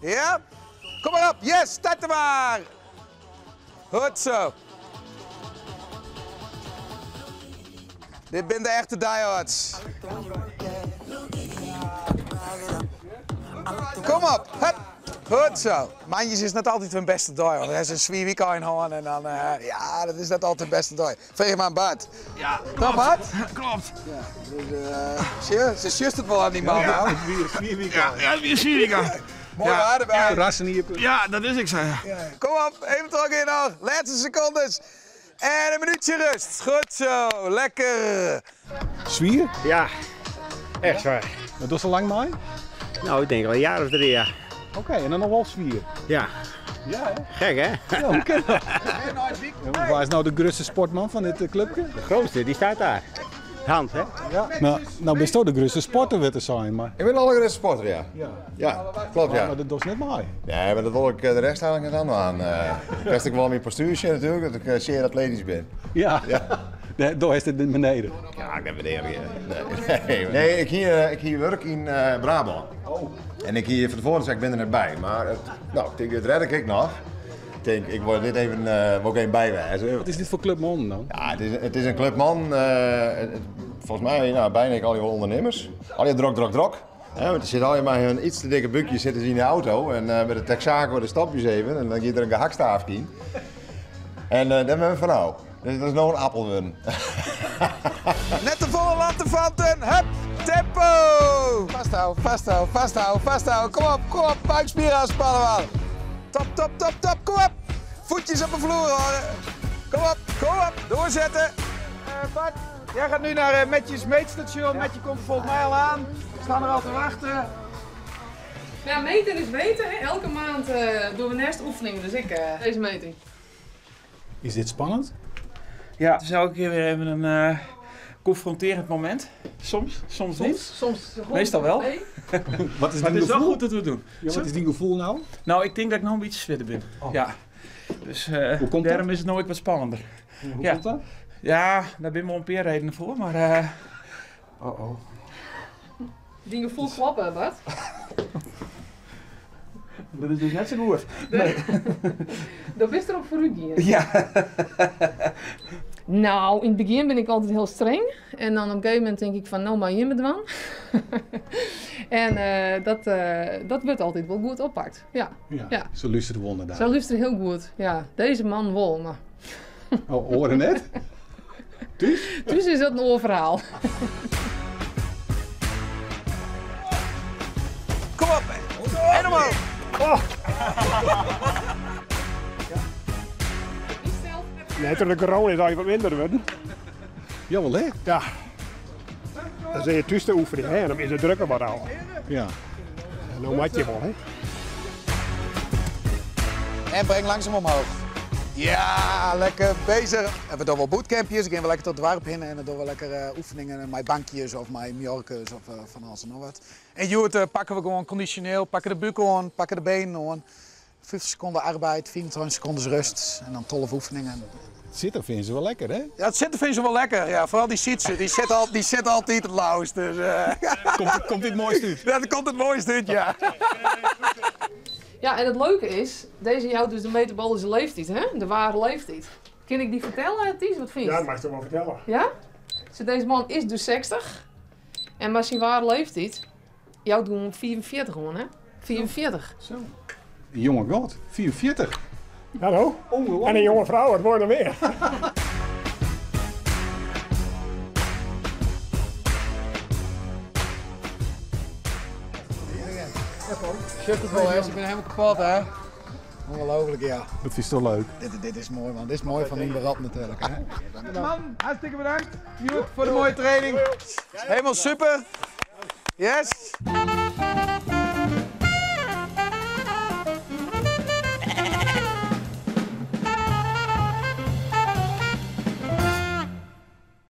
Ja? Kom mar op, yes, starte mar! Goed zo. Dit binne de echte diehards. Kom op, hup. Goed zo. Moandeis is net altyd hun bêste dei, want dan is in swier wykein hân en dan, eh, ja, dat is net altyd de bêste dei. Freegje mar oan Bart. Ja, Toch Bart? Klopt. Ja, dus, uh, sjoch, se sjochst it wol oan dy man Ja, no. it wie in swier wykein. Ja, it wie in swier wykein. Moai waar derby. Ja, Terrassen iepen. Ja, dat is ek sa, ja. Kom op, even trochgean noch. Lêste sekondes. En in minútsje rêst. Goed zo, lekker. Swier? Ja, echt zwaar. Mar dochst al lang mei? Nou, ik denk al een jaar of drie, ja. Oké, en dan noch wol swier? Ja. Ja, hè? Gek, hè? Ja, hoe kin dat? Wa is no de grutste sportman fan dit klupke? De grootste, die staat daar. Hans, hè? Ja. No, no bisto de grutste sporter, wurdt der sein, mar... Ik bin de allergrutste sporter, ja. Ja, klopt, ja. Mar dat dochst net mei. Nee, mar dat wol ik de rest eigenlijk net oandwaan. Bêst ek wol myn postuer sjen natuerlik, dat ik sear atletysk bin. Ja, ja. Do hast it net nedich. Ja, ik net nedich. Nee, nee, ik hie, ik hie wurk yn Brabân. Oh. En ik hie fan tefoaren sein, ik bin der net by. Mar it, no, ik tink, dit rêd ik ek noch. Ik tink, ik wol dit even, wol ik even by wêze. Wat is dit foar klup mannen dan? Ja, it is in klup mannen, folgens my, no, byna ek allegear wol ûndernimmers. Allegear drok, drok, drok. Hè, want se sitte allegear mei hun iets te dikke búkje sitte se yn de auto en by de Texaco de stopje se even en dan giet der in gehaktstaafke yn. En dêr binne we fan ôf. Dus dat is no in appel wurden. Net te folle lanterfanten. Hup, tempo! Vasthou, vasthou, vasthou, vasthou. Kom op, kom op, buikspieren aanspannen man. Top, top, top, top, kom op. Voetjes op de vloer hoor. Kom op, kom op, doorzetten. Bart, jij gaat nu naar Metjes meetstation. Metje komt er volgens mij al aan. We staan er al te wachten. Ja, meten is weten. Hè. Elke maand doen we nestoefeningen, dus ik deze meting. Is dit spannend? Ja, het is elke keer weer even een confronterend moment. Soms, soms niet. Soms, soms Meestal wel. Nee. Wat is Maar dyn het is wel gefoel? goed dat we het doen. Ja, wat is dyn gefoel no? Nou, ik denk dat ik nog een beetje switten bin. Oh. Ja. Dus Hoe komt daarom dat? is it no ek wat spannender. Hoe Ja. komt dat? Ja, dêr binne wol in pear redenen foar, mar oh oh. Dyn gefoel kloppe, Bart. Dat is dus net sa goed. Nee. Do bist derop foarút gien. Ja. Nou, yn it begjin bin ik altyd hiel streng. En dan op in gegeven momint tink ik fan, no mei jim it dwaan. En dat wurdt altyd wol goed oppakt. Ja. Ja. Ja. Se lústere wol nei dy. Se lústere hiel goed, ja. Dizze man wol, mar... Oh, oaren net? Thús? Thús is dat in oar ferhaal. Kom op, en omhoog. Oh. Nee, troch de corona is it allegear wat minder wurden. Jawol, hè? Ja. Dan sit je thús te oefenjen, hè, en dan is de druk der wat ôf. Ja. En no moatte je wol, hè. En breng langzaam omhoog. Ja, lekker bezig. En we doen wel bootcampjes. Dan gaan we lekker tot het dorp heen en dan doen we lekker oefeningen met bankjes of met mjorkes of van alles en nog wat. En hjoed pakke we gewoan kondisjoneel, pakke de búk oan, pakke de benen oan. 50 sekonden arbeid, 24 sekonden rêst en dan 12 oefeningen. It sitten fine se wol lekker, hè? Ja, it sitten fine se wol lekker. Ja, foaral dy Sytse, dy sit altyd it leafst. Dus, Komt dit it moaiste út? Dat komt it moaiste út, ja. Ja, en it leuke is, dizze jout dus de metabolyske leeftiid, hè? De ware leeftiid. Kin ik dy fertelle, Thys? Wat fynst? Ja, dat meist wol fertelle. Ja? Dus dizze man is dus 60. En mar syn ware leeftiid jout gewoan 45 oan, hè? 45. Zo. In jonge god, 44. Hallo. Ongelooflijk. En in jonge frou, wat wolle je noch mear? Sjochst it wol, hè? Se binne hielendal kapot, hè? Ongelooflik, ja. Dat is toch leuk? Dit is moai, man. Dit is moai fan dyn berop natuerlik, hè? Man, hartstikke bedankt. Hjoed foar de moaie training. Hielendal super. Yes.